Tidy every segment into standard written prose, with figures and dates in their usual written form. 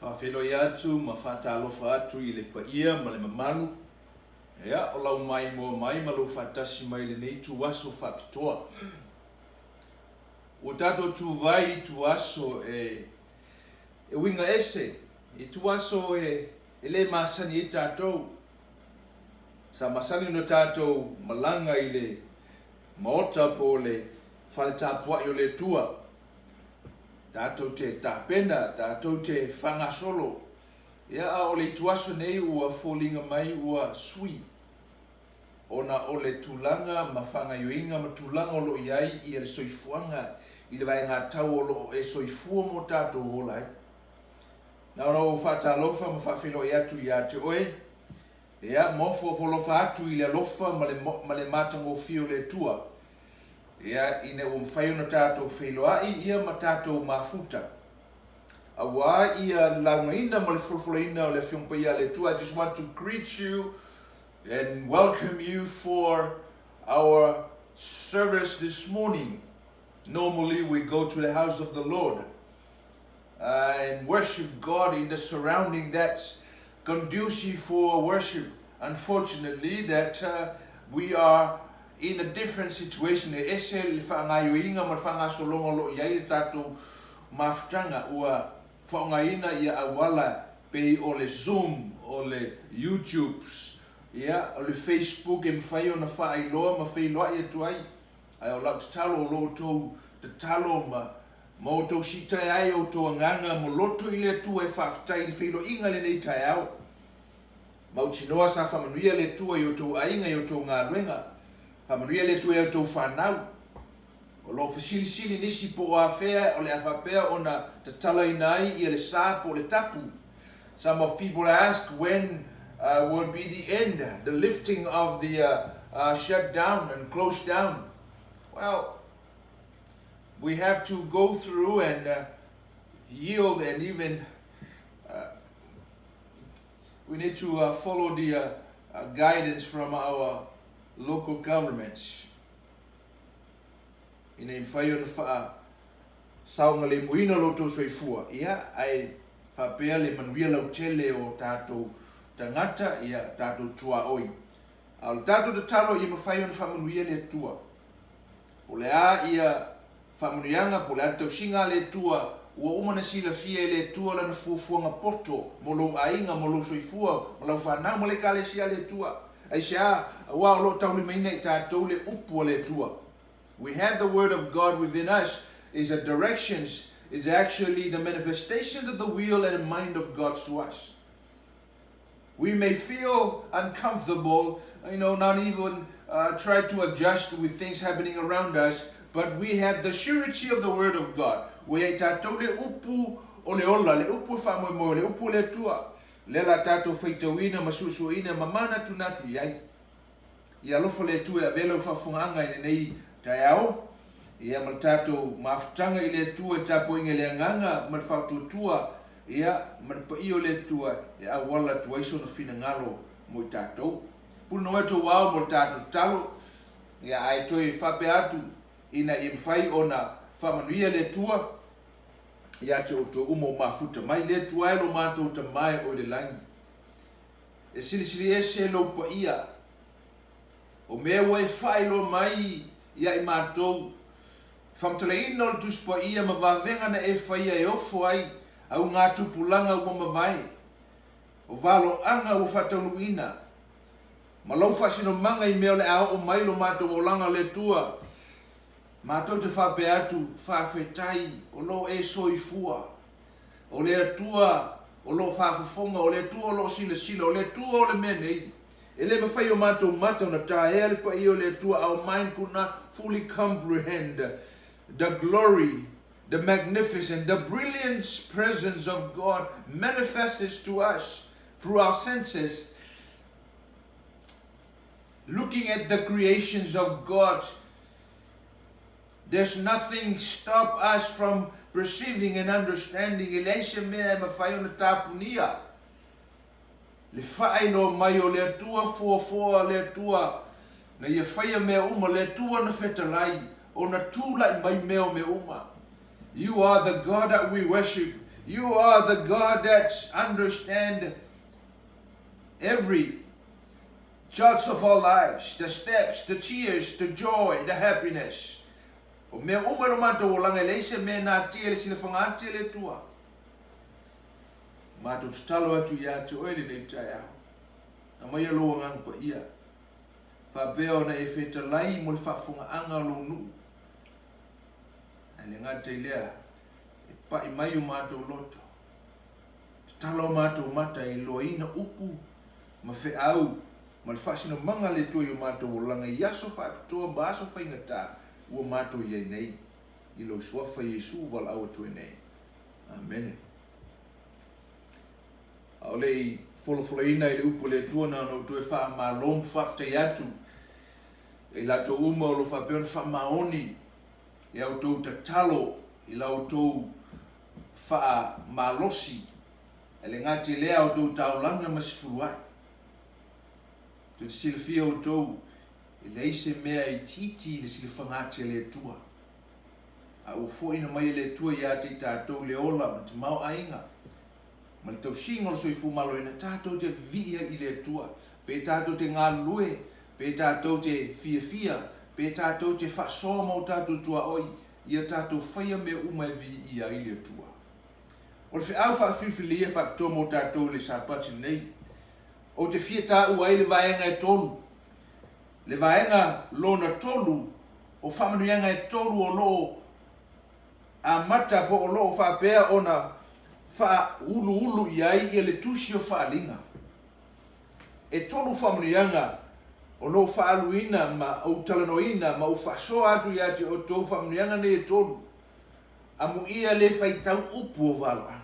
Faafeiloai atu ma faatalofa atu i le paia ma le mamalu, ia, o lau maimoa mai ma lou faatasi mai i lenei ituaso faapitoa. Ua tatou tuvai i ituaso e, e uiga ese, ituaso e, e le masani ai tatou. Sa masani ona tatou malaga i le maota po o le fale tapuai o le Atua, tatou te tapena, tatou te faagasolo. Ia, a o le ituaso nei ua foliga mai ua sui ona o le tulaga ma faagaoioiga ma tulaga o lo o i ai ia le soifuaga i le vaegatau o lo o e soifua ma o tatou ola ai. Na ona ou faatalofa ma faafeiloai atu ia te oe, ia, ma ofoofo alofa atu i le alofa ma le, ma le matagofie o le Atua, ia, ina ua mafai ona tatou feiloai ia ma tatou mafuta. Aua ia le laugaina ma le folafolaina o le Afioga Paia a le Atua. I just want to greet you and welcome you for our service this morning. Normally we go to the house of the Lord and worship God in the surrounding that's conducive for worship. Unfortunately, that uh, we are in a different situation. E ese le faagaoioiga ma le faagasologa o lo o i ai le tatou mafutaga ua faaaogaina ia auala pei o le Zoom, o le YouTubes, ia, o le Facebook e mafai ona faailoa ma feiloai atu ai. Ae o lau tatalo o lo outou tatalo ma ma outou siitai ai outou agaga ma loto i le Atua e faafetai i le feiloaiga i lenei taeao. Mautinoa sa faamanuia le Atua i outou aiga i outou galuega. Faamanuia le Atua i a outou fanau. O lo o fesilisili nisi po o afea o le a faapea ona tatalaina ai ia le sa po o le tapu. Some of people ask when uh, will be the end, the lifting of the uh, uh, shutdown and close down. Well, we have to go through and uh, yield and even uh, we need to uh, follow the uh, uh, guidance from our local governments. Ina ia mafai ona faasaogalemuina lo outou soifua, ia, ae faapea le manuia lautele o tatou tagata, ia, tatou tuaoi. A o le tatou tatalo ia mafai ona faamanuia le Atua. Po o le a ia faamanuiaga, po o le a le tausiga a le Atua, ua uma ona silafia e le Atua lana fuafuaga poto mo lou aiga, mo lou soifua, ma lau fanau ma le Ekalesia a le Atua. Aisea? Aua o lo o taulimaina i tatou le upu a le Atua. We have the word of God within us is a directions, is actually the manifestations of the will and the mind of God to us. We may feel uncomfortable, you know, not even uh, try to adjust with things happening around us, but we have the surety of the word of God. Ua i ai tatou le upu o le ola, le upu e faamoemoe, le upu o le Atua. Lea la tatou faitauina ma suesueina ma manatunatu i ai. Ia alofa le Atua e avea lau faafofogaaga i lenei taeao, ia ma le tatou mafutaga i le Atua i tapuaiga i le agaga ma le faatuatua, ia ma le paia o le Atua e auala atu ai sona finagalo mo i tatou. Pule na outou ao mo le tatou tatalo, ia ae toe faapea atu ina ia mafai ona faamanuia le Atua ia te outou uma o mafuta mai. Le Atua e lo matou Tama e o i le lagi. E silisili ese lou paia, o mea ua e faailoa mai ia i matou, faamatalaina o le Tusi Paia ma vavega na e faia e ofo ai augatupulaga ua mavae, o valoaga ua faataunuuina, ma lou faasinomaga i mea o le a oo mai lo matou olaga o le Atua. Matou te faapea atu, faafetai o lo o e soifua. O le Atua o lo o faafofoga, o le Atua o lo o silasila, o le Atua o le mea nei. E le mafai o matou mata ona taea le paia o le Atua, our mind could not fully comprehend the glory, the magnificent, the brilliant presence of God manifested to us through our senses. Looking at the creations of God, There's nothing stop us from perceiving and understanding, e leai se mea e mafai ona tapunia le faailoa mai o le Atua fuafua a le Atua na ia faia mea uma, le Atua na fetalai ona tulai mai mea o mea uma. You are the God that we worship. You are the God that understand every judge of our lives, the steps, the tears, the joy, the happiness. O mea uma i lo matou olaga e leai se mea e natia i le silafaga ati a le Atua. Matou tatalo atu ia te oe lenei taeao. Aumaia lou Agaga Paia, faapea ona e fetalai mo le faafofogaaga o lou nuu. Ae le gata i lea, e pai mai o matou loto. Tatalo o matou mata e iloaina upu ma feau ma le faasinomaga a le Atua i o matou olaga i aso faapitoa ma aso faigata ua matou i ai nei. I lou Suafa Iesu valaau atu ai nei. Amene. A o le i folafolaina i le upu a le Atua na ona ou toe faamalo ma faafetai atu i latou uma o lo o faapea ona faamaoni i a outou tatalo i la outou faamalosi, e le gata i lea a outou taulaga ma sefuluai. Tou te silafia outou, e leai se mea e itiiti i le silafaga ati a le Atua. A ua foina mai e le Atua ia te i tatou le ola ma le tamaoaiga ma le tausiga o le soifua maloloina, tatou te vivii ai i le Atua, pe tatou te galulue, pe tatou te fiafia, pe tatou te faasoa ma o tatou tuaoi, ia tatou faia mea uma e viia ai le Atua. O le feau faafilifilia faapitoa mo tatou i le Sapati lenei, ou te fia taua ai le vaega e tolu, le vaega lona tolu o faamanuiaga e tolu o lo o amata po o lo o faapea ona faauluulu i ai ia le Tusi o Faaaliga. E tolu faamanuiaga o lo o faaaluina ma ou talanoaina ma ou faasoa atu ia te outou faamanuiaga nei e tolu, Amuia le faitau upu o valoaga.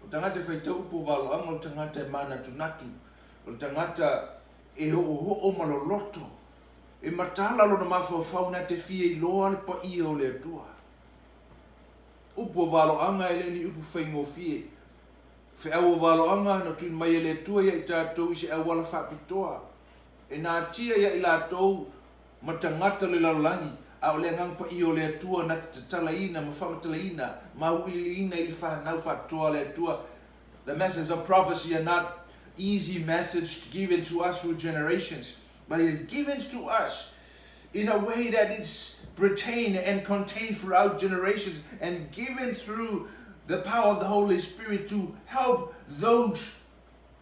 O le tagata e faitau upu o valoaga o le tagata e manatunatu, o le tagata e hoʻohoʻo ma loloto, e matala lona mafaufau na te fia iloa le paia o le Atua. Upu o valoaga e le o ni upu faigofie. Feau o valoaga na tuuina mai e le Atua ia i tatou i se auala faapitoa, e natia ia i latou ma tagata o le lalolagi, a o le Agaga Paia o le Atua na te tatalaina ma faamatalaina ma auiliiliina i le fanau faapitoa a le Atua. The message of prophecy are not easy message given to us through generations, but is given to us in a way that is retained and contained throughout generations and given through the power of the Holy Spirit to help those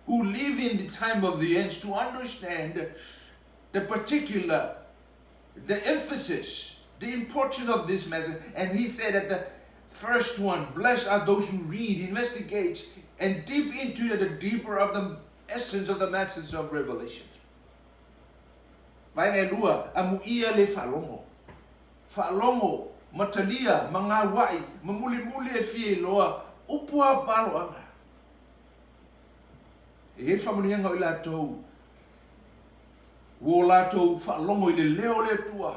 who live in the time of the ends to understand the particular, the emphasis, the importance of this message. And he said that the first one, blessed are those who read, investigate, and deep into the deeper of the essence of the message of Revelation. Vaega e lua, amuia le faalogo. Faalogo, matalia, ma gauaʻi, ma mulimuli e fia iloa, upu a valoaga. E i ai le faamanuiaga o i latou ua o latou faalogo i le leo o le Atua.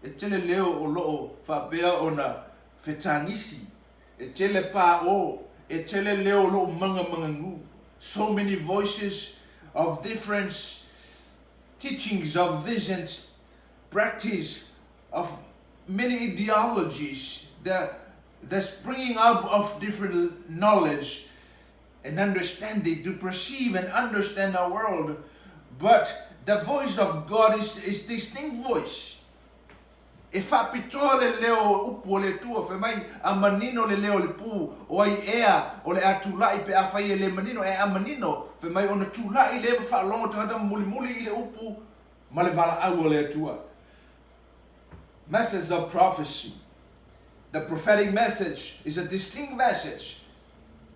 E tele leo o lo o faapea ona fetagisi, e tele paʻō, e tele leo o lo o magamagagū. So many voices of different teachings of this and practice of many ideologies, the, the springing up of different knowledge and understanding to perceive and understand our world. But the voice of God is, is distinct voice. E faapitoa le leo o upu o le Atua, fai mai, a manino le leo o le pū, o ai ea o le a tulaʻi pe afai e le manino, ae a manino, fai mai, ona tulaʻi lea ma faalogo tagata ma mulimuli i le upu ma le valaau a le Atua. Message of prophecy. The prophetic message is a distinct message.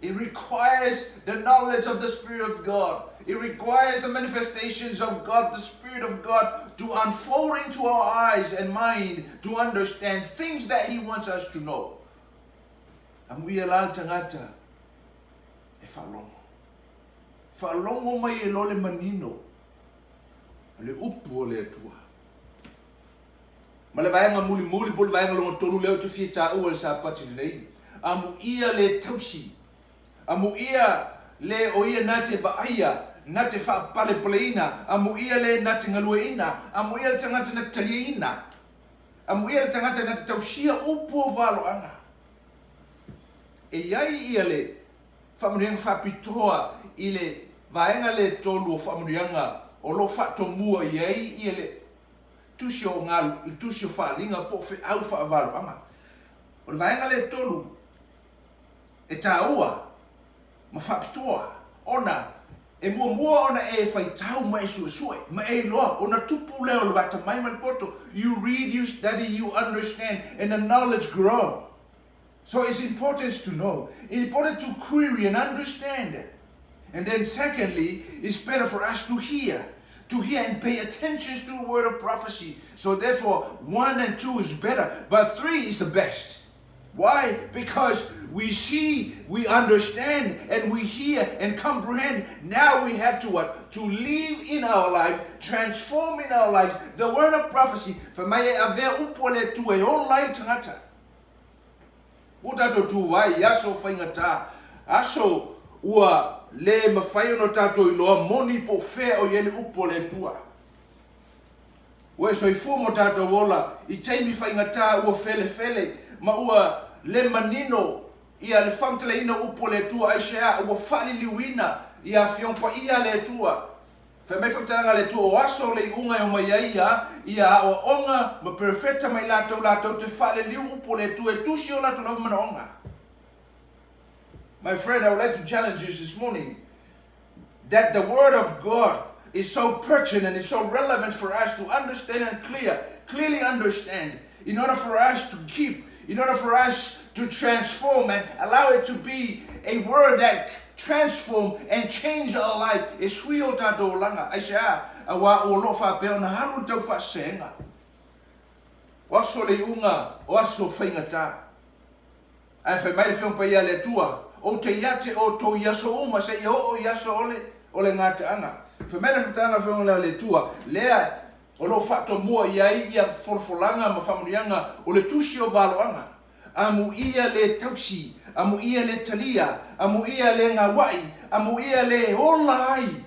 It requires the knowledge of the Spirit of God. It requires the manifestations of God, the Spirit of God, to unfold into our eyes and mind to understand things that He wants us to know. Amuia la le tagata e faalogo. Faalogo mai e loa le manino le upu o le Atua. Ma le vaega mulimuli po o le vaega lona tolu lea ou te fia taua i le Sapati lenei, amuia le tausi, amuia le o ia na te vaaia, na te faapalepaleina, amuia le na te galueina, amuia le tagata na te taliaina, amuia le tagata na te tausia upu o valoaga. E i ai ia le faamanuiaga faapitoa i le vaega lea e tolu o faamanuiaga o lo o faatomua i ai ia le tusi o le tusi o Faaaliga po o feau faavaloaga. O le vaega lea e tolu e taua ma faapitoa ona e muamua ona e faitau ma e suesue ma e iloa ona tupu lea o le atamai ma le poto. You read, you study, you understand and the knowledge grow. So it's important to know. It's important to query and understand. And then secondly, it's better for us to hear. To hear and pay attention to the word of prophecy. So therefore, 1 and 2 is better, but 3 is the best. Why? Because we see, we understand, and we hear and comprehend. Now we have to what? To live in our life, transform in our life, the word of prophecy. Fai mai e avea upu a le Atua e ola ai le tagata. Ua tatou tu ai i aso faigata, aso ua le mafai ona tatou iloa moni po o fea o i ai le upu a le Atua. Ua e soifua ma o tatou ola i taimi faigata ua felefele ma ua le manino ia le faamatalaina o upu a le Atua aisea ua faaliliuina ia Afioga Paia a le Atua. Fai mai faamatalaga a le Atua o aso o le iuga e omai ai ia ia aoaoga ma perofeta ma i latou latou te faaliliu upu a le Atua e tusi o latou lava manaoga. My friend, I would like to challenge you this morning that the word of God is so pertinent and so relevant for us to understand and clear, clearly understand in order for us to keep, in order for us to transform and allow it to be a word that transform and change our life. E sui o tātou olaga, aisea, auā o lo o faapea ona alu le taufaasesega. O aso le iuga, o aso faigata. Ae fai mai le Afioga Paia a le Atua, Ou te ia te outou i aso uma seia oo i aso o le, o le gataaga. Fai mai le faamatalaga a le Afioga a le Atua, lea o lo o faatomua i ai ia folafolaga ma faamanuiaga o le tusi o valoaga, Amuia le tausi, amuia le talia, amuia le gaua'i, amuia le ola ai.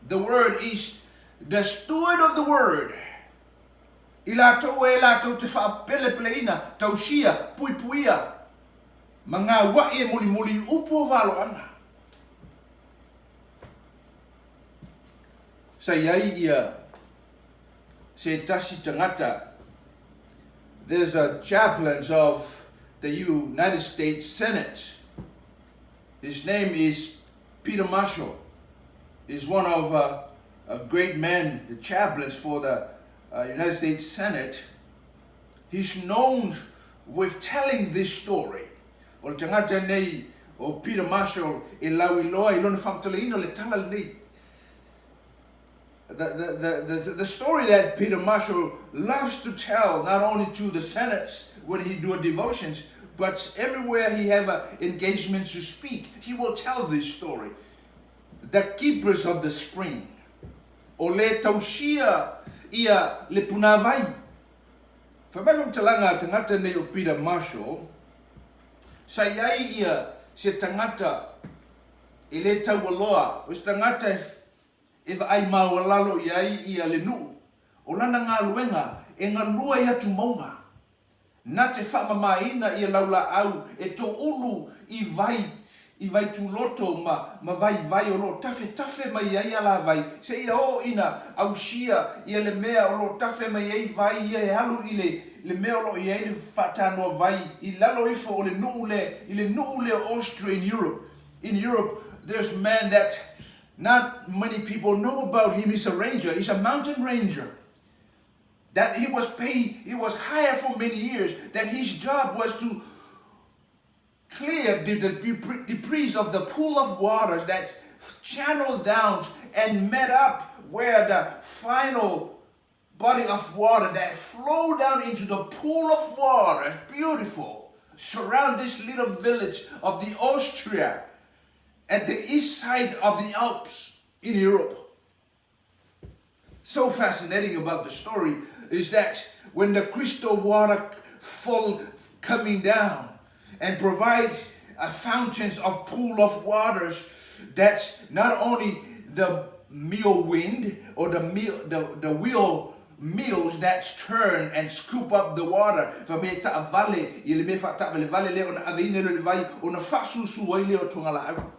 The word is the steward of the word. I latou e latou te faapelepeleina, tausia, puipuia, ma gaua'i e mulimuli i upu o valoaga. Sa i ai ia se tasi tagata, there's a chaplain of the United States Senate. His name is Peter Marshall. He's one of a great men, the chaplains for the United States Senate. He's known with telling this story. O le tagata nei o Peter Marshall e lauiloa i lona faamatalaina o le tala lenei. The, the, the, the story that Peter Marshall loves to tell, not only to the Senate when he do devotions, but everywhere he have a engagement to speak, he will tell this story. The Keepers of the Spring. O le tausia ia le punāwai. Fai mai faamatalaga a tagata nei o Peter Marshall, sa i ai ia se tagata e le taualoa, o se tagata e e vaai maualalo i ai ia le nuu, o lana galuega e galue i atumauga, na te faamamaina ia laulaau e toulu i vai i vai tuloto ma ma vaivai o lo o tafetafe mai ai alavai seia oo ina ausia ia le mea o lo o tafe mai ai vai ia e alu i le le mea o lo o i ai le faatanoa vai i lalo ifo o le nuu le i le nuu lea o Austria in Europe. In Europe there's man that not many people know about him. He's a ranger. He's a mountain ranger. That he was paid, he was hired for many years, that his job was to clear the, the debris of the pool of waters that channeled down and met up where the final body of water that flowed down into the pool of water, beautiful, surround this little village of the Austria at the east side of the Alps in Europe. So fascinating about the story is that when the crystal water fall coming down and provide a fountains of pool of waters, that's not only the mill wind or the mill, the, the wheel mills that turn and scoop up the water, fai mai e taavale ia le mea faataavalevale lea ona aveina lea o le vai ona faasusu ai lea o togalaau.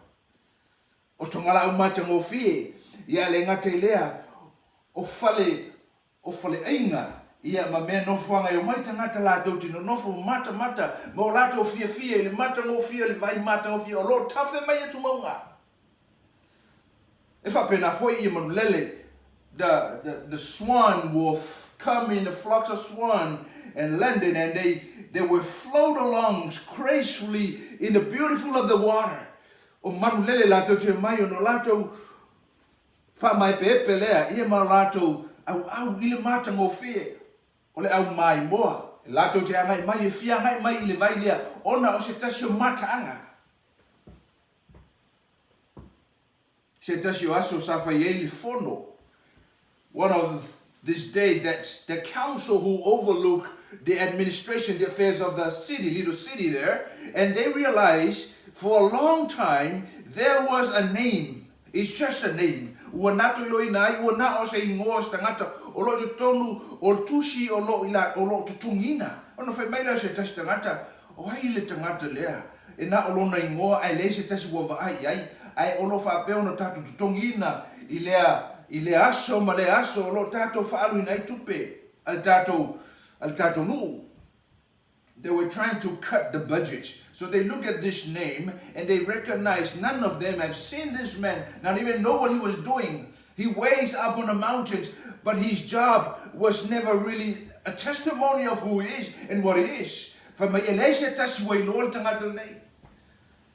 O togalaau matagofie, ia a le gata i lea, o fale o faleaiga, ia ma mea nofoaga e omai tagata latou te nonofo ma matamata ma o latou fiafia i le matagofie o le vai matagofie o lo o tafe mai atu mauga. E faapena foi ia manulele, the, the, the swan will come in the flocks of swan and landed and they, they will float along gracefully in the beautiful of the water. O manulele latou te omai ona o latou Faamaepeepe lea ia ma latou auau i le matagofie o le au maimoa, latou te agai mai e fia agai mai i le vai lea ona o se tasi o mataaga. Se tasi o aso sa fai ai le fono, one of these days that the council who overlook the administration, the affairs of the city, little city there, and they realized for a long time there was a name It's just a name. Ua nato iloina ai, ua na o se ingoa o se tagata o lo o i totonu o le tusi o lo o ila, o lo o totogiina. Ona fai mai lea o se tasi tagata, O ai le tagata lea e na o lona ingoa ae leai se tasi ua vaai i ai, ae o lo o faapea ona tatou totogiina i lea, i lea aso ma lea aso o lo o tatou faaaluina ai tupe a le tatou, a le tatou nuu. They were trying to cut the budget. So they look at this name and they recognize none of them have seen this man, not even know what he was doing. He weighs up on the mountains, but his job was never really a testimony of who he is and what he is. Fai mai e leai se tasi ua iloa le tagata lenei.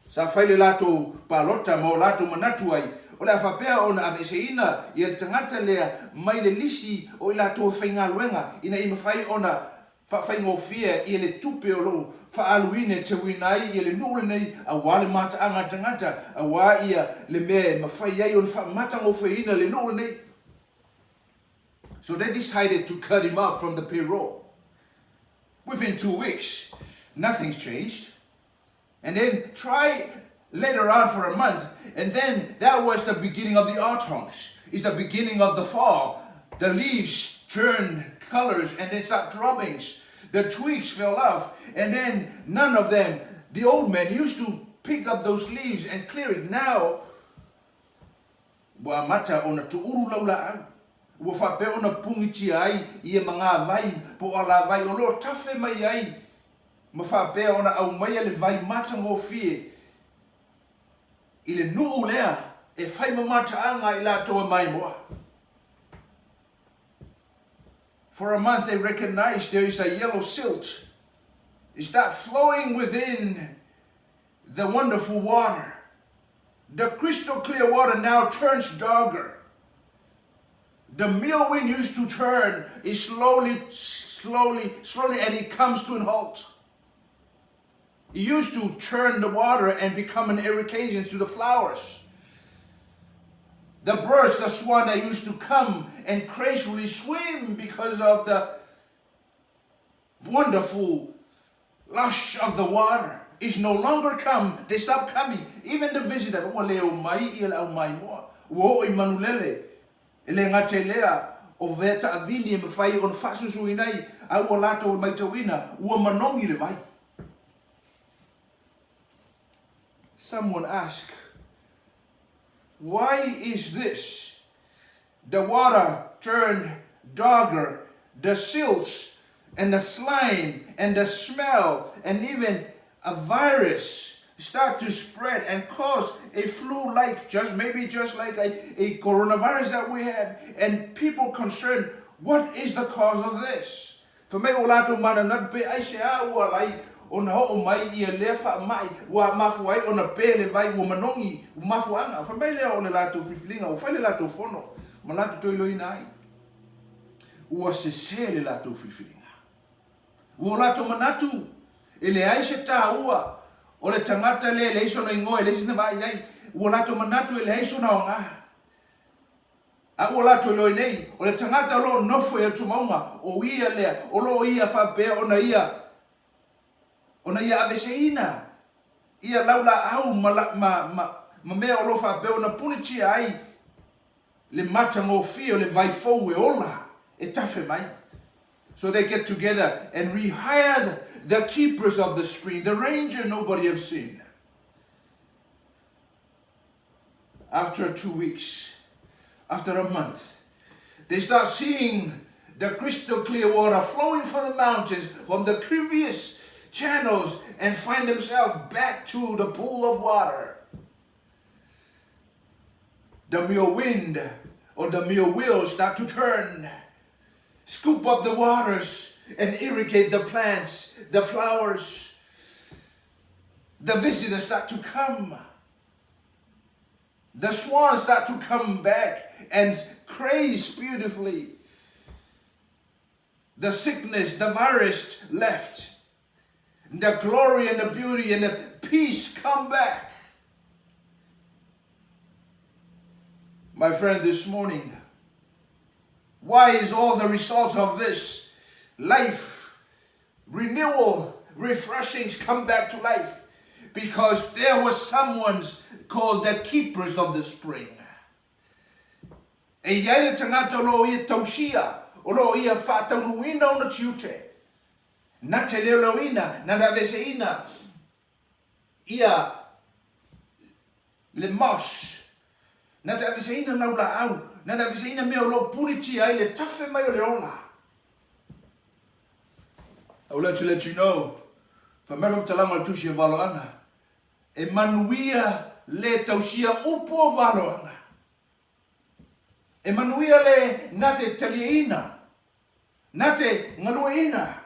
Sa fai le latou palota ma o latou manatu ai, o le a faapea ona aveeseina ia le tagata lea mai le lisi o i latou e faigaluega ina ia mafai ona faafaigofie ia le tupe o lo o faaaluina e teuina ai ia le nuu lenei aua le mataaga a tagata, aua ia le mea e mafai ai ona faamatagofieina le nuu lenei. So they decided to cut him off from the payroll. Within 2 weeks, nothing's changed. And then try later on for a month, and then that was the beginning of the autumns. It's the beginning of the fall. The leaves turn colors and they start dropping. The twigs fell off, and then none of them, the old men used to pick up those leaves and clear it. Now, ua amata ona tuuru laulaau. Ua faapea ona pugitia ai ia magāvai po o alavai o lo o tafe mai ai ma faapea ona aumaia le vai matagofie i le nuu lea e fai ma mataaga i latou e maimoa. For a month they recognized there is a yellow silt. Is that flowing within the wonderful water? The crystal clear water now turns darker. The mill wind used to turn is slowly, slowly, slowly, and it comes to a halt. It used to churn the water and become an irrigation to the flowers. The birds, the swan that used to come and gracefully swim because of the wonderful lush of the water is no longer come. They stop coming. Even the visitor, ua le omai ia le au maimoa. Ua oo i manulele. E le gata i lea, o mea taavili e mafai ona faasuisuina ai, a ua latou e maitauina, ua manogi le vai. Someone ask, why is this? The water turned darker, the silts and the slime and the smell and even a virus start to spread and cause a flu-like, just maybe just like a, a coronavirus that we have, and people concerned, what is the cause of this? Fai mai o latou mananatu pe aisea ua ala ai ona oo mai ia lea faamai ua mafua ai ona pe le vai ua manogi ua mafuaaga. Fai mai lea o le latou filifiliga ua fai le latou fono ma latou toe iloiina ai. Ua sese le latou filifiliga. Ua o latou manatu e leai se taua o le tagata lea e leai sona igoa e leai sina vaai i ai. Ua latou manatu e leai sona aoga. A ua latou iloa nei, o le tagata o lo o nofo i atumauga, o ia lea, o lo o ia faapea ona ia, ona ia aveseina ia laulaau ma, ma, ma, ma mea o lo o faapea ona punitia ai le matagofie o le vai fou e ola. e tafe mai. So they get together and rehired the keepers of the spring, the ranger nobody have seen. After 2 weeks, after a month, they start seeing the crystal clear water flowing from the mountains, from the previous channels, and find themselves back to the pool of water. The mere wind or the mere wheel start to turn, scoop up the waters and irrigate the plants, the flowers. The visitors start to come. The swans start to come back and craze beautifully. The sickness, the virus left. The glory and the beauty and the peace come back. My friend, this morning, why is all the result of this life, renewal, refreshings come back to life? Because there was someone called the keepers of the spring. E i ai le tagata o lo o ia tausia, o lo o ia faataunuuina ona tiute, na te leoleoina, na te aveeseina ia le moss, na te aveeseina laulaau, na te aveeseina mea o lo o pulitia ai le tafe mai o le ola. I would like to let you know, fai mai le faamatalaga o le Tusi o Valoaga, e manuia le tausia upu o valoaga. E manuia le na te taliaina, na te galueina.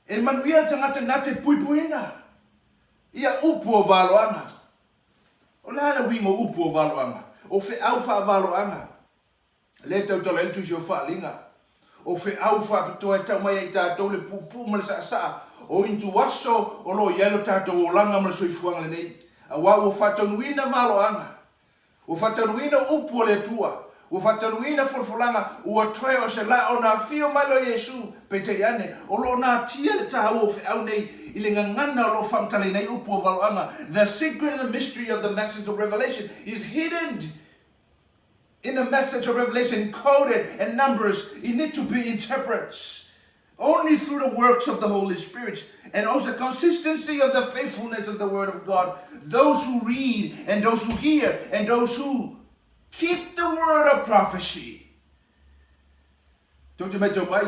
E manuia le tagata na te puipuina ia upu o valoaga. O le a le uiga o upu o valoaga? O feau faavaloaga. Lea e tautala ai le Tusi o Faaaliga, o feau faapitoa e tau mai ai i tatou le puupuu ma le saasaa o ituaso o lo o i ai lo tatou olaga ma le soifuaga lenei, aua ua faataunuuina valoaga, ua faataunuuina upu a le Atua, ua faataunuuina folafolaga, ua toe o se lā ona afio mai loa Iesu, peitai ane, o lo o natia le taua o feau nei i le gagana o lo o faamatalaina ai upu o valoaga, The secret and the mystery of the message of Revelation is hidden in the message of Revelation coded in numbers. It need to be interpreted only through the works of the Holy Spirit and also consistency of the faithfulness of the Word of God. Those who read and those who hear and those who keep the word of prophecy. Tou te matau mai,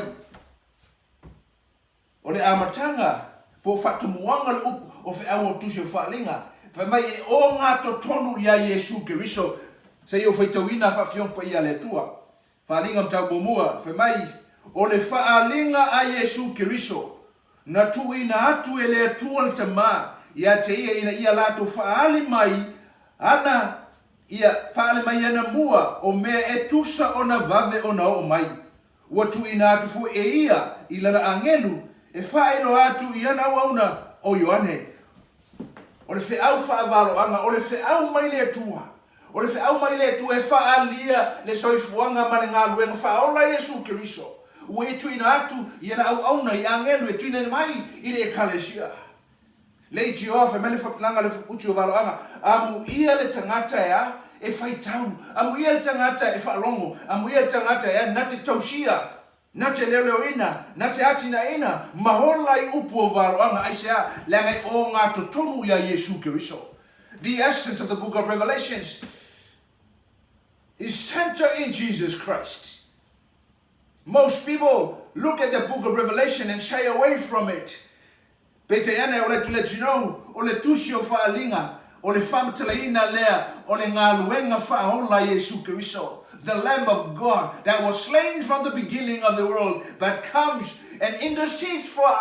O le amataga, po o faatumuaga le upu o feau o Tusi o Faaaliga, fai mai e ogatotonu ia Iesu Keriso, seia o faitauina faafioga paia a le Atua. Faaaliga Mataupu Muamua, fai mai, O le faaaliga a Iesu Keriso, na tuuina atu e le Atua le Tama ia te ia ina ia latou faaali mai ana ia faaali mai ana mua o mea e tusa ona vave ona oo mai. Ua tuuina atu foi e ia i lana agelu e faailoa atu i ana auauna o Ioane. O le feau faavaloaga, o le feau mai le Atua. O le feau mai le Atua e faaalia le soifuaga ma le galuega faaola a Iesu Keriso. Ua ia tuuina atu i ana auauna i agelu e tuuina mai i le Ekalesia. Leitioa, fai mai le faamatalaga a le uti o valoaga, Amuia le tagata e a? E faitau. Amuia le tagata e faalogo. Amuia le tagata e a? Na te tausia, na te leoleoina, na te atinaeina, ma ola i upu o valoaga. Aisea? Leaga e ogatotonu ia Iesu Keriso. The essence of the book of Revelations is centered in Jesus Christ. Most people look at the book of Revelation and shy away from it. Peitai ane, I would like to let you know, o le Tusi o Faaaliga, o le faamatalaina lea o le galuega faaola a Iesu Keriso, the Lamb of God that was slain from the beginning of the world but comes and intercedes for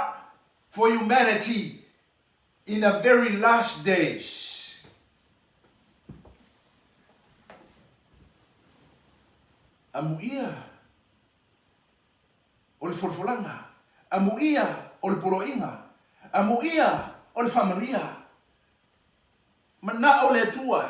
for humanity in the very last days. Amuia o le folafolaga, amuia o le poloaiga, amuia o le faamanuia. Manao le Atua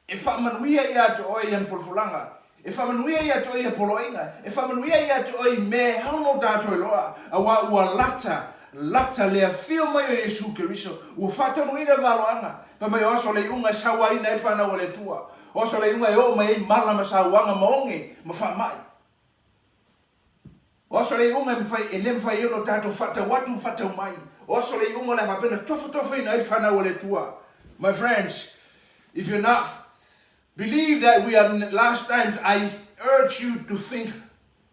e faamanuia ia te oe i ana folafolaga, e faamanuia ia te oe i ana poloaiga, e faamanuia ia te oe i mea e ono tatou iloa, aua ua lata, lata le afio mai o Iesu Keriso, ua faataunuuina valoaga, fai mai o aso o le iuga e sauaina ai le fanau a le Atua, o aso o le iuga e oo mai ai mala ma sauaga ma oge ma faamai. O aso le iuga e mafai, e le mafai ai ona tatou faatau atu ma faatau mai. O aso le iuga o le a faapea ona tofotofoina ai le fanau a le Atua. My friends, if you're not believe that we are in the last times, I urge you to think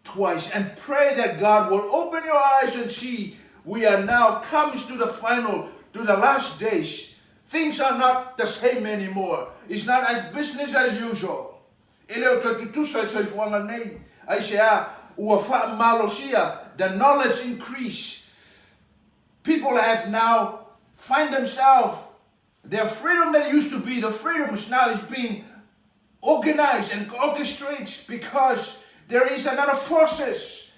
twice and pray that God will open your eyes and see we are now comes to the final, to the last days. Things are not the same anymore. It's not as business as usual. E le o toe tutusa le soifuaga lenei. Aisea? Ua faamalosia, the knowledge increase. People have now find themselves, their freedom that used to be the freedom is now is being organized and orchestrated because there is another forces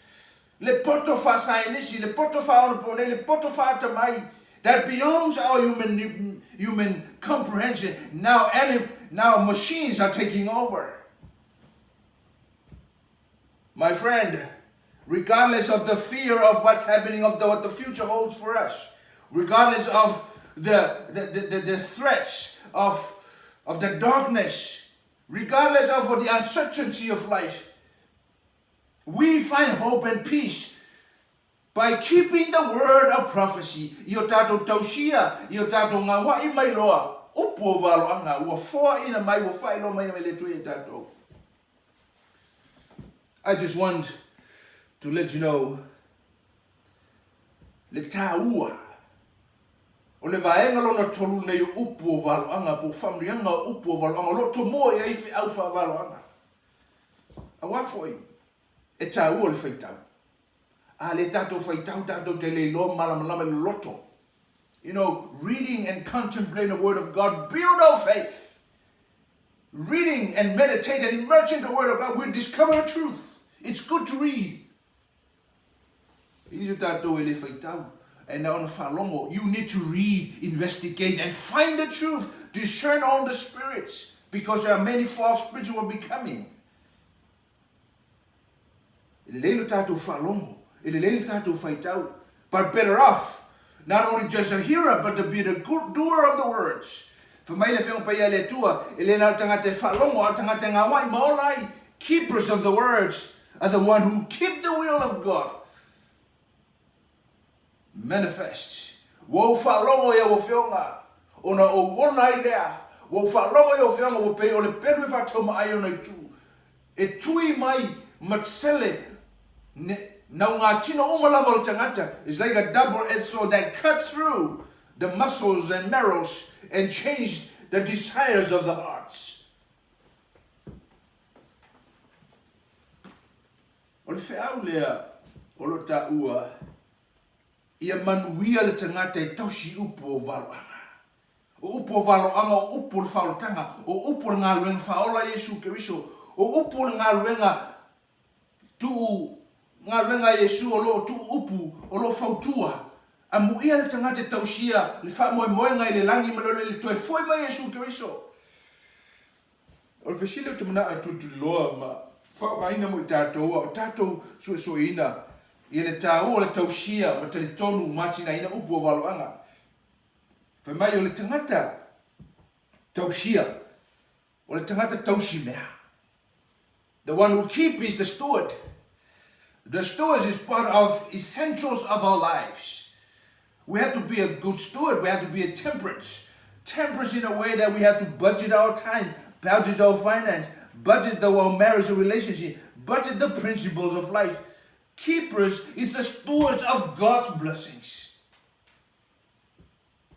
le poto faasaenisi, le poto faaonaponei, le poto faatamai that beyonds our human, human comprehension. Now, any, now machines are taking over. My friend, regardless of the fear of what's happening, of the, what the future holds for us, regardless of the, the, the, the, the threats of, of the darkness, regardless of the uncertainty of life, we find hope and peace by keeping the word of prophecy i o tātou tausia, i o tātou ngāwa'i mai loa, upu o valoanga, ua foaina mai, ua faailoa mai mai le Atua ia tātou. I just want to let you know le tāua o le vaega lona tolu nei o upu o valoanga po o faamanuiaga o upu o valoanga o lo o tomoa i ai feau faavaloanga. Auā foi e tāua le faitau. A le tātou faitau tātou te le iloa malamalama i le loto. You know, reading and contemplating the word of God build our faith. Reading and meditate and immerse in the word of God, we discover the truth. It's good to read. E nisi o tātou e le faitau, e na ona faalogo. You need to read, investigate and find the truth. Discern all the spirits because there are many false spirits who will be coming. E lelei lo tātou faalogo, e lelei lo tātou faitau. But better off, not only just a hearer, but to be the good doer of the words. Fai mai le Afioga Paia a le Atua, e le na o le tagata e faalogo, a o le tagata e gawai ma ola ai. Keepers of the words are the one who keep the will of God manifest. Ua ou faalogo i au afioga, ona ou ola ai lea. Ua ou faalogo i au afioga, ua pei o le pelu e faataumaai ona itu. E tui mai ma sele ne, nau ngā tino uma lava o le tangata, is like a double-edged sword that cut through the muscles and marrows and changed the desires of the hearts. O le feau lea o lo taua, ia manuia le tangata e tausi upu o valoanga. O upu o valoanga, o upu o le faolataga, o upu o le galuega faaola a Iesu Keriso, o upu o le galuega tuu galuega a Iesu o lo o tuu upu, o lo o fautua. Amuia le tagata e tausia le faamoemoega i le lagi ma le ola i le toe foi mai Iesu Keriso. O le fesili ou te manao e tulituliloa ma faaaogaina mo i tatou a o tatou suesueina ia le taua o le tausia ma talitonu ma atinaeina upu o valoaga. Fai mai o le tagata tausia, o le tagata tausi mea. The one who keep is the steward. The steward is part of essentials of our lives. We have to be a good steward. We have to be a temperance. Temperance in a way that we have to budget our time, budget our finance, budget our marriage and relationship, budget the principles of life. Keepers is the stewards of God's blessings.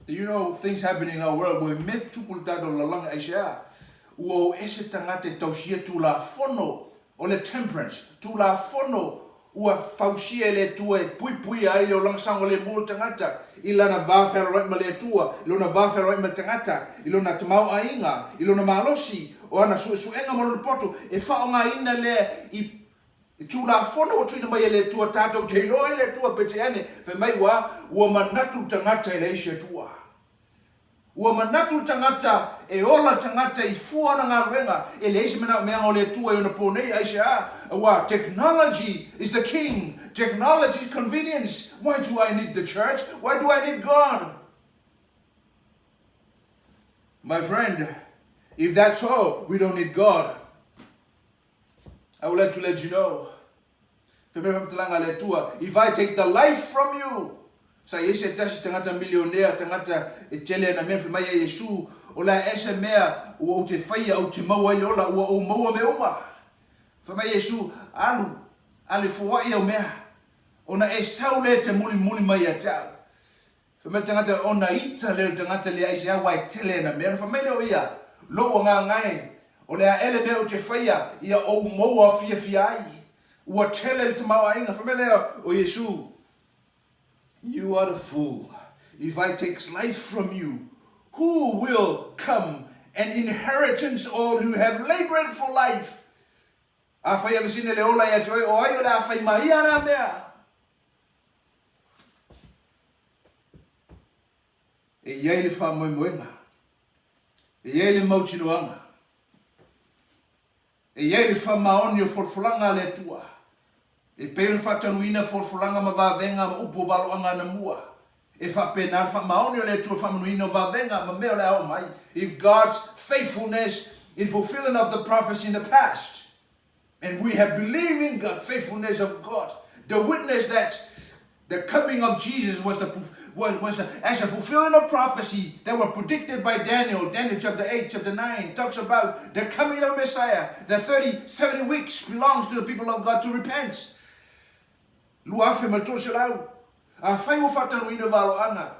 Do you know things happen in our world ua mea tupu le tatou lalolagi aisea? Ua o ese tagata e tausia Tulafono o le temperance, Tulafono ua fausia e le Atua e puipuia ai le olaga saogalemu o le tagata i lana va fealoaloai ma le Atua, i lona va fealoaloai ma le tagata, i lona tamaoaiga, i lona malosi, o ana suesuega ma lona poto, e faaaogaina lea i I Tulafono ua tuuina mai e le Atua tatou te iloa ai le Atua peitai ane, fai mai ua, ua manatu le tagata e leai se Atua. Ua manatu le tagata e ola le tagata i fua ana galuega, e leai se manaomeaga o le Atua i ona po nei, aisea? Aua technology is the king, technology is convenience, why do I need the church, why do I need God? My friend, if that's all, we don't need God. I would like to let you know. Fai mai le faamatalaga a le Atua, If I take the life from you, sa i ai se tasi tagata milionea, tagata e tele ana mea, fai mai ia Iesu, o le a ese mea ua ou te faia ou te maua ai le ola, ua ou maua mea uma. Fai mai Iesu, Alu, alu e foai au mea, ona e sau lea e te mulimuli mai ia te au. Fai mai le tagata, Ona ita lea o le tagata lea aisea aua e tele ana mea. Ona fai mai lea o ia, Lou agaga e, o le a ea le mea ou te faia ia ou maua fiafia ai? Ua tele le tamaoaiga. Fai mai lea o Iesu, You are the fool. If I takes life from you, who will come and inheritance all who have laboured for life? Afai aveesina le ola ia te oe, o ai o le a fai mai ia nā mea? E i ai le faamoemoega, e i ai le mautinoaga, e i ai le faamaoni o folafolaga a le Atua, e pei ona faatanuina folafolaga ma vavega ma upu o valoaga anamua, e faapena le faamaoni o le Atua i le faamanuina o vavega ma mea o le a oo mai, if God's faithfulness in fulfilling of the prophecy in the past. And we have believed in God, faithfulness of God, the witness that the coming of Jesus was the was, was the, as a fulfillment of prophecy that were predicted by Daniel. Daniel chapter 8, chapter 9 talks about the coming of Messiah. The 30, 70 weeks belongs to the people of God to repent. 2300. Afai ua faatanuina valoaga,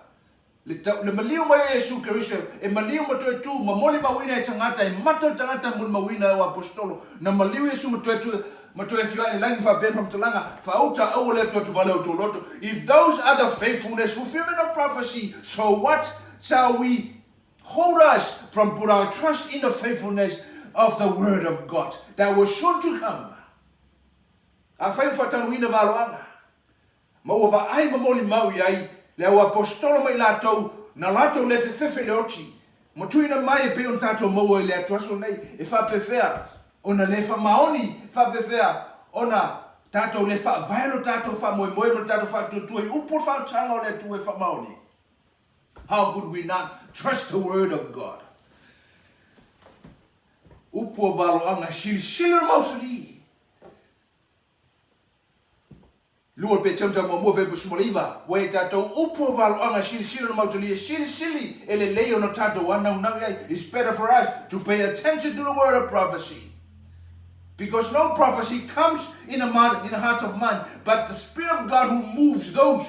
le, le maliu mai o Iesu Keriso, e maliu ma toe tu, ma molimauina e tagata, e mata le tagata molimauina e o aposetolo, na maliu Iesu ma toe tu, ma toe afio ae i le lagi faapea le faamatalaga, faauta aua le atu atu vale o outou loto. If those are the faithfulness, fulfillment of prophecy, so what shall we hold us from put our trust in the faithfulness of the word of God that was soon to come? Afai ua faatanuina valoaga, ma ua vaai ma molimau i ai le au aposetolo ma i latou na latou le fefefe i le oti, ma tuuina mai e pei ona tatou maua i le atuaso nei, e faapefea ona le faamaoni, e faapefea ona tatou le faavae lo tatou faamoemoe ma lo tatou faatuatua i upu o le faautaga o le Atua e faamaoni. How could we not trust the word of God? Upu o valoaga, silisili o le mausali. Lua pe tau tau muamua fe 19, ua e tatou upu o valoaga silisili ona mautalia, silisili e lelei ona tatou anaunau i ai. It's better for us to pay attention to the word of prophecy. Because no prophecy comes in the, mind, in the hearts of man, but the Spirit of God who moves those,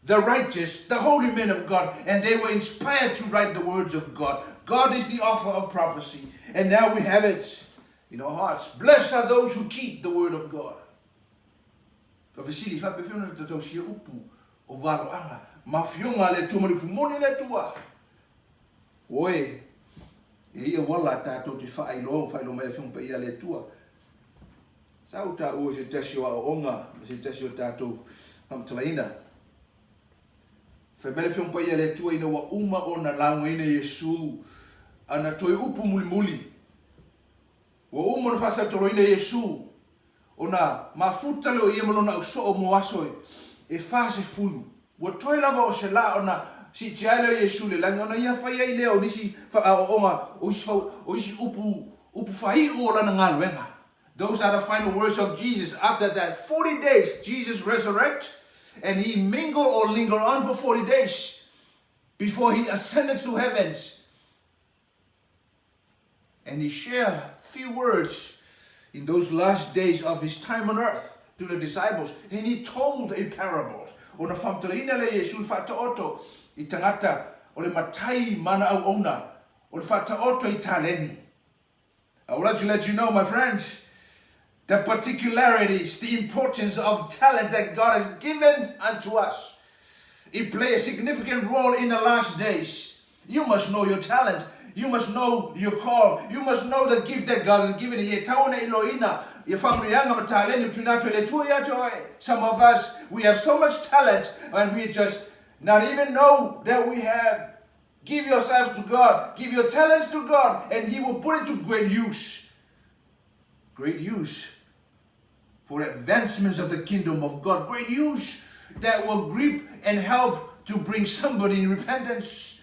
the righteous, the holy men of God, and they were inspired to write the words of God. God is the author of prophecy, and now we have it in our hearts. Blessed are those who keep the word of God. Faafesili, faapefea ona ta tausia upu o valoaga ma afioga a le Atua ma le upu moni a le Atua? Oe, e ia uala tatou te faailoa ma faailoa mai le Afioga Paia a le Atua. Sa ou taua i se tasi o aoaoga ma se tasi o tatou faamatalaina. Fai mai le Afioga Paia a le Atua ina ua uma ona laugaina Iesu ana toe upu mulimuli. Ua uma ona faasautoloina Iesu, ona mafuta lea o ia ma lona ausoo mo aso e 40. Ua toe lava o se lā ona siitia ai lea o Iesu i le lagi, ona ia fai ai lea o nisi aoaoga, o isi upu, upu faaiu o lana galuega. Those are the final words of Jesus. After that 40 days, Jesus resurrect and he mingle or linger on for 40 days before he ascended to heavens. And he shared few words in those last days of his time on earth to the disciples. And he told a parable. Ona faamatalaina lea e Iesu le faataoto i tagata o le matai ma ana auauna, o le faataoto i taleni. I would like to let you know, my friends, the particularities, the importance of talent that God has given unto us. It plays a significant role in the last days. You must know your talent. You must know your call. You must know the gift that God has given you. Some of us, we have so much talent and we just not even know that we have. Give yourself to God. Give your talents to God and He will put it to great use. Great use for advancements of the kingdom of God. Great use that will grip and help to bring somebody in repentance.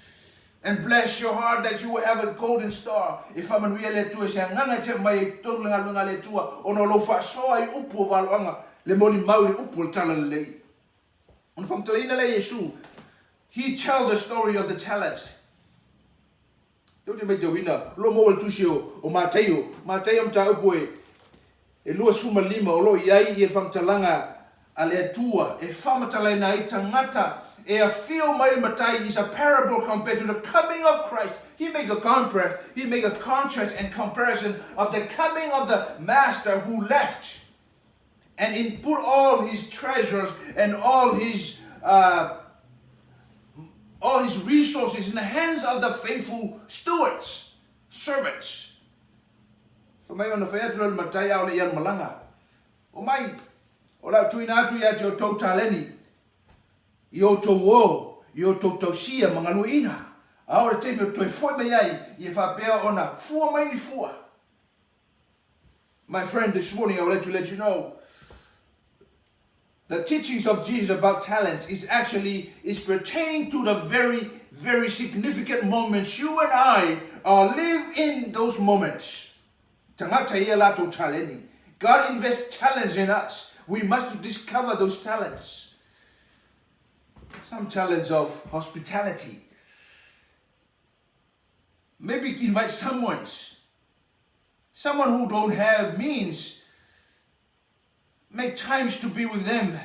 And bless your heart that you will have a golden star. E faamanuia le Atua i se agaga e tea mai ai i totonu le galuega a le Atua ona o lou faasoa i upu o valoaga. le molimau i le upu o le Talalelei. Ona faamatalaina lea e Iesu, He tell the story of the talents. Tou te matauina, o lo o maua i le tusi o, o Mataio, Mataio mataupu e, e 25 o lo o i ai ia le faamatalaga a le Atua e faamatalaina ai tagata e afio mai le matai is a parable compared to the coming of Christ. He make a compare, he make a contrast and comparison of the coming of the master who left and in put all his treasures and all his uh, all his resources in the hands of the faithful stewards, servants. Fai mai ona fai atu le matai a o le ia malaga. O mai, o lau tuina atu ia te o tou taleni, i o tou o, i o tou tausia ma galueina, a o le taimi o toe foi mai ai, ia faapea ona fua mai ni fua. My friend, this morning I would like to let you know the teachings of Jesus about talents is actually is pertaining to the very, very significant moments you and I are live in those moments. Tagata ia latou taleni. God invests talents in us. We must discover those talents. Some talents of hospitality. Maybe invite someone, someone who don't have means. Make times to be with them.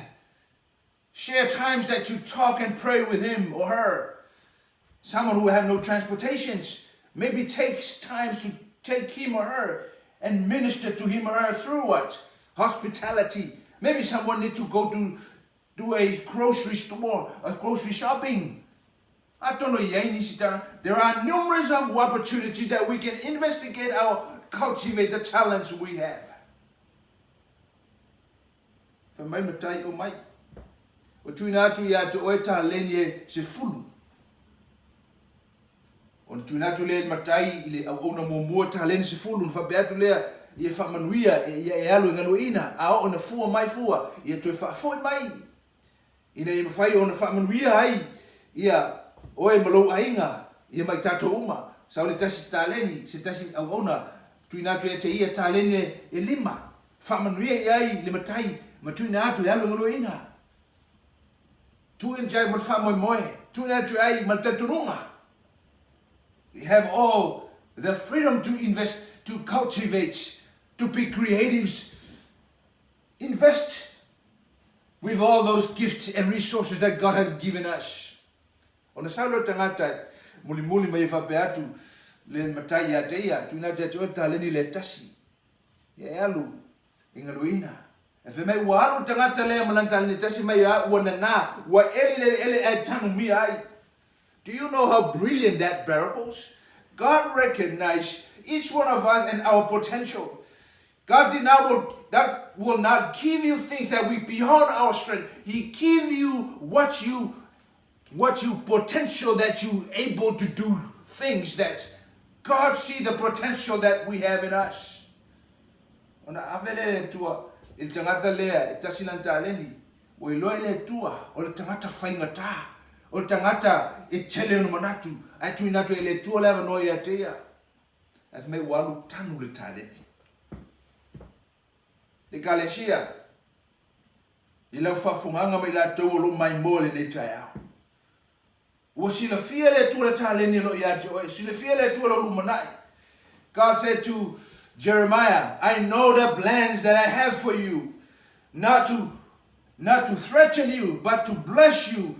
Share times that you talk and pray with him or her. Someone who have no transportations, maybe takes times to take him or her and minister to him or her through what? Hospitality. Maybe someone need to go to do a grocery store, a grocery shopping. Atonu e i ai nisi tagata, there are numerous of opportunities that we can investigate our cultivate the talents we have. Fai mai matai o mai. O tuina atu ia te oe taleni e sefulu. Ona tuuina atu lea i le matai i le auauna muamua taleni sefulu, ona faapea atu lea, Ia faamanuia ia e alu e galueaiina, a oo ina fua mai fua, ia toe faafoi mai, ina ia mafai ona faamanuia ai ia oe ma lou aiga, ia ma i tatou uma. Sau le tasi taleni, se tasi auauna, tuuina atu ia te ia taleni e lima, faamanuia i ai le matai ma tuuina atu e alu e galueaiina. Tuuina atu ai ma le faamoemoe, tuuina atu ai ma le talitonuga. We have all the freedom to invest, to cultivate, to be creatives. Invest with all those gifts and resources that God has given us. Ona sau lea o le tagata mulimuli mai e faapea atu le matai ia te ia, tuuina atu ia te oe le taleni lea e tasi. Ia e alu i galueina. E fai mai ua alu le tagata lea ma lana taleni tasi mai a ua nanā, ua eli le eleele ae tanumia ai. Do you know how brilliant that parables? God recognized each one of us and our potential. God did not will, that will not give you things that we beyond our strength. He give you what you what you potential that you able to do things that God see the potential that we have in us. Ona ave lea e le Atua i le tagata lea e tasi lana taleni, ua iloa e le Atua o le tagata faigata, o le tagata e tele ona manatu, ae tuuina atu e le Atua le avanoa ia te ia. Ae fai mai ua alu tanu le taleni. Le Ekalesia, i lau faafofogaaga ma i latou o lo o maimoa i lenei taeao. Ua silafia e le Atua le taleni o lo o ia te oe, silafia e le Atua lou lumanai. God said to Jeremiah, I know the plans that I have for you, not to, not to threaten you, but to bless you,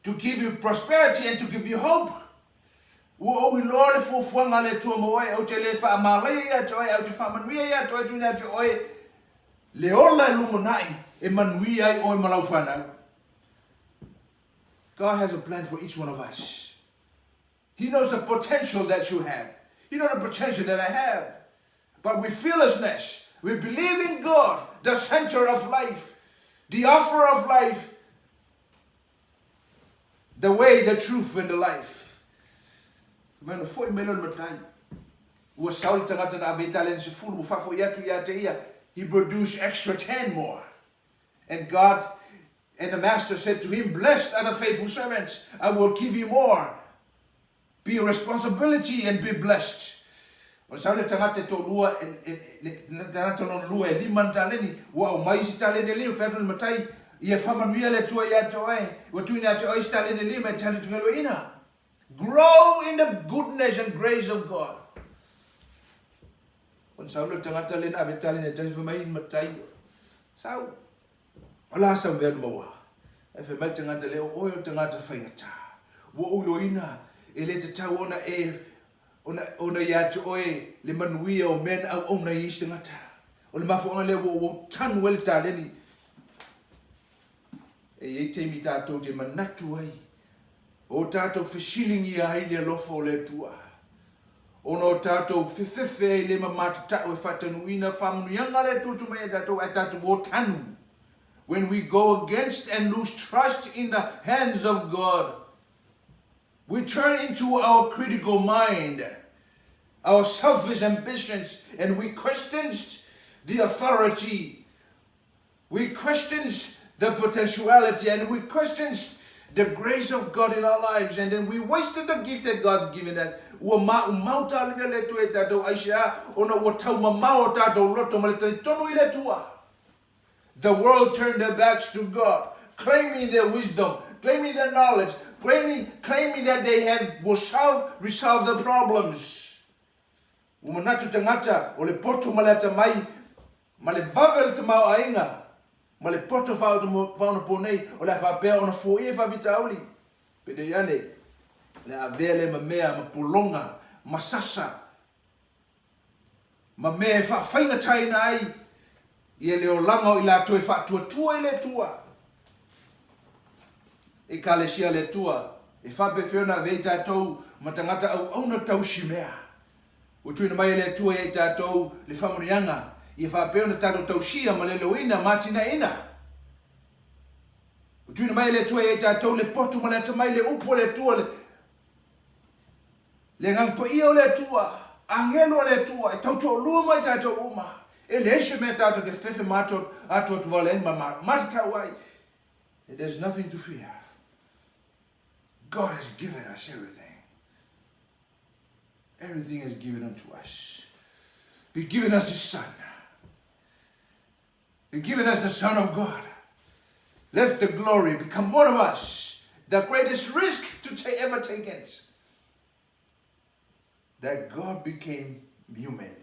to give you prosperity and to give you hope. Ua ou iloa le fuafuaga a le Atua mo oe, ou te le faamalaia ia te oe, ae ou te faamanuia ia te oe, tuuina atu e oe le ola e lumanai e manuia ai oe ma lau fanau. God has a plan for each one of us. He knows the potential that you have. He knows the potential that I have. But with fearlessness, we believe in God, the center of life, the offer of life, the way, the truth, and the life. Fai mai ona foi mai lea o le matai. Ua sau le tagata na ave i taleni sefulu, ua faafoi atu ia te ia. He produced extra 10 more. And God and the master said to him, Blessed are the faithful servants. I will give you more. Be a responsibility and be blessed. Ona sau le tagata e toalua, le tagata lona lua e lima ana taleni, ua aumai isi taleni e lima, fai atu le matai, Ia faamanuia le Atua ia te oe, ua tuuina atu e oe isi taleni e lima e te alu e te galueaiina. Grow in the goodness and grace of God. Ona sau lea o le tagata lea na ave taleni e tasi, fai mai le matai, Sau, o le a sau mea na maua? Ae fai mai le tagata lea, O oe o le tagata faigata, ua ou iloaina e le tatau ona e ona, ona ia te oe le manuia o mea na auauna ai isi tagata. O le mafuaaga lea ua ou tanu ai le taleni. E i ai taimi tatou te manatu ai, o tatou fesiligia ai le alofa o le Atua, ona o tatou fefefe ai le mamatatau e faatanuuina faamanuiaga a le Atua tuu mai ia tatou, ae tatou o tanu. When we go against and lose trust in the hands of God, we turn into our critical mind, our selfish ambitions, and we question the authority, we question the potentiality, and we question the grace of God in our lives, and then we wasted the gift that God's given us. Ua maumau taleni a le Atua i tatou, aisea? Ona ua taumamao o tatou loto ma le talitonu i le Atua. The world turned their backs to God, claiming their wisdom, claiming their knowledge, claiming, claiming that they have will solve, resolve the problems. Ua manatu tagata o le poto ma le atamai ma le vave o le tamaoaiga ma le poto faaonaponei o le a faapea ona foia faafitauli. Peitai ane, o le a avea lea ma mea ma pologa ma sasa ma mea e faafaigataina ai ia le olaga o i latou e faatuatua i le Atua. Ekalesia a le Atua, e faapefea ona avea i tatou ma tagata auauna tausi mea. Ua tuuina mai e le Atua ia i tatou le faamanuiaga, ia faapea ona tatou tausia ma leoleoina ma atinaeina. Ua tuuina mai e le Atua ia i tatou le potu ma le atamai, le upu a le Atua, le Le Agaga Paia o le Atua, agelu a le Atua, e tautoalua ma i tatou uma. E leai se mea tatou te fefe ma atoato vale ai ma matatau ai. There's nothing to fear. God has given us everything. Everything is given unto us. He's given us His Son. He's given us the Son of God. Let the glory become one of us. The greatest risk to ta- ever taken. That God became human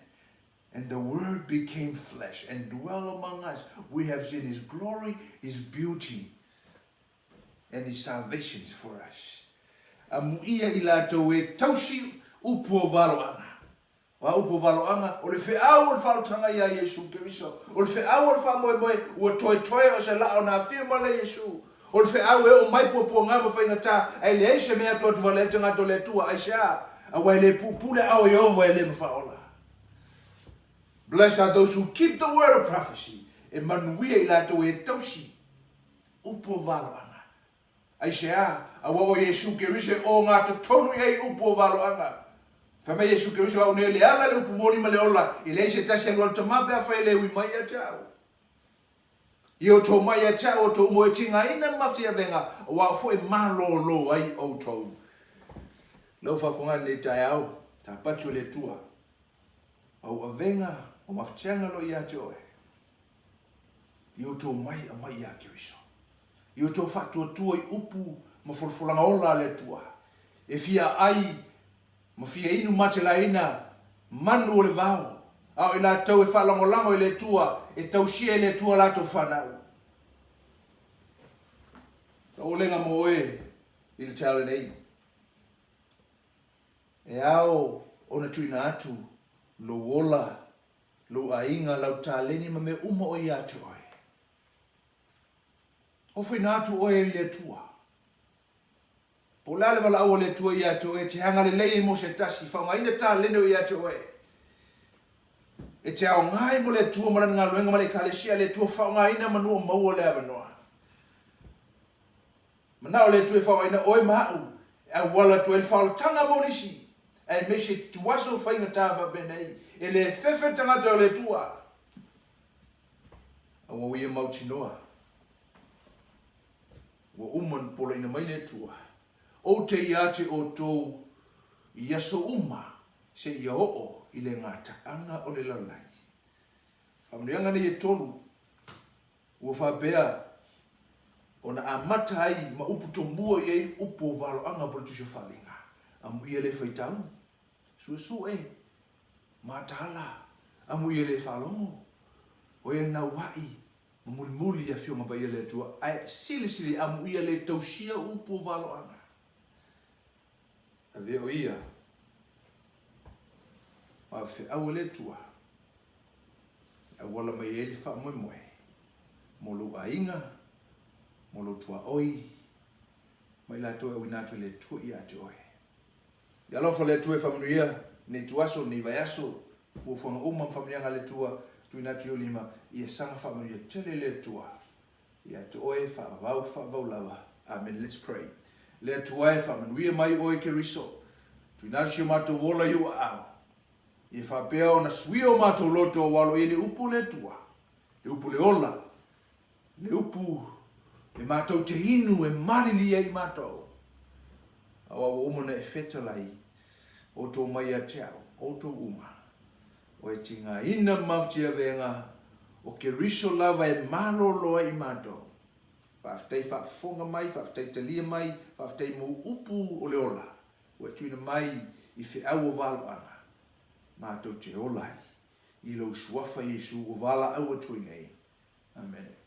and the Word became flesh and dwell among us. We have seen His glory, His beauty, and His salvation is for us. Amuia i latou e tausi upu o valoaga. O a upu o valoaga, o le feau o le faaolataga iā Iesu Keriso, o le feau o le faamoemoe ua toetoe o se laa o na afio mai le Iesu, o le feau e oo mai puapuaga ma faigata, ae leai se mea atu atu vale ai le tagata o le Atua, aisea? Aua e le puupuu le aao o Ieova e le mafaaola. Blessed are those who keep the word of prophecy, e manuia i latou e tausi upu o valoaga. Aisea? Aua o Iesu Keriso e ogatotonu i ai upu o valoaga. Fai mai Iesu Keriso, Au nei le ala, le upu moni ma le ola, e leai se tasi alu alu tama pe afai e le ui mai ia te au. Ia outou mai ia te au outou uma e tigaina ma mafiavega, aua au foi e malōlō ai outou. Lau faafofoga i lenei taeao, tapatu e le Atua au avega o mafatiaga loa ia te oe. Ia outou mai aumai ia Keriso. I outou faatuatua i upu ma folafolaga ola a le Atua, e fia ai ma fia inu matelaina manu o le vao, a o i latou e faalagolago i le Atua, e tausia e le Atua latou fanau. Tauolega mo oe i le taeao lenei. E ao ona tuuina atu lou ola, lou aiga, lau taleni ma mea uma o ia te oe. Ofoina atu oe i le Atua. Po o le a le valaau a le Atua ia te oe, e te agalelei ai mo se tasi, faaaogaina taleni o ia te oe. E te aoga ai mo le Atua ma lana galuega ma le Ekalesia a le Atua, faaaogaina manu o maua le avanoa. Manao le Atua e faaaogaina oe ma au e auala atu ai le faaolataga mo nisi, aemaise tuaso faigata faapenei, e le fefe le tagata o le Atua. Aua ua ia mautinoa, ua uma ona poloaiina mai le Atua, Ou te ia te outou i aso uma seia oo. i le gataaga o le lalolagi. Faamanuiaga nei e tolu ua faapea ona amata ai ma upu tomua i ai upu o valoaga po o le Tusi o Faaaliga, Amuia le faitau, suesue, mataala, amuia le faalogo, o e naua'i ma mulimuli i Afioga Paia a le Atua, ae silisili amuia le tausia upu o valoaga. Avea o ia ma feau a le Atua e auala mai ai le faamoemoe mo lou aiga, mo lou tuaoi, ma i latou e auina atu e le Atua ia te oe. Ia alofa le Atua e faamanuia lenei ituaso, lenei vaiaso, fuafuaga uma ma faamanuiaga a le Atua, tuuina atu i ou lima, ia saga faamanuia tele le Atua ia te oe faavavau, faavavau lava. Amen. Let's pray. Le Atua e faamanuia mai oe Keriso, tuuina atu si o matou ola i ou aao, ia faapea ona suia o matou loto aua o lo o i ai le upu o le Atua, le upu o le ola, le upu e matou te inu e malili ai matou. Aua ua uma ona e fetalai outou mai ia te au, outou uma, o e tigaina ma mafutiavega o Keriso lava e malolo ai i matou. Faafetai faafofoga mai, faafetai talia mai, faafetai mo upu o le ola ua e tuuina mai i feau o valoaga matou te ola ai i lou Suafa Iesu ua valaau atu ai nei. Amene.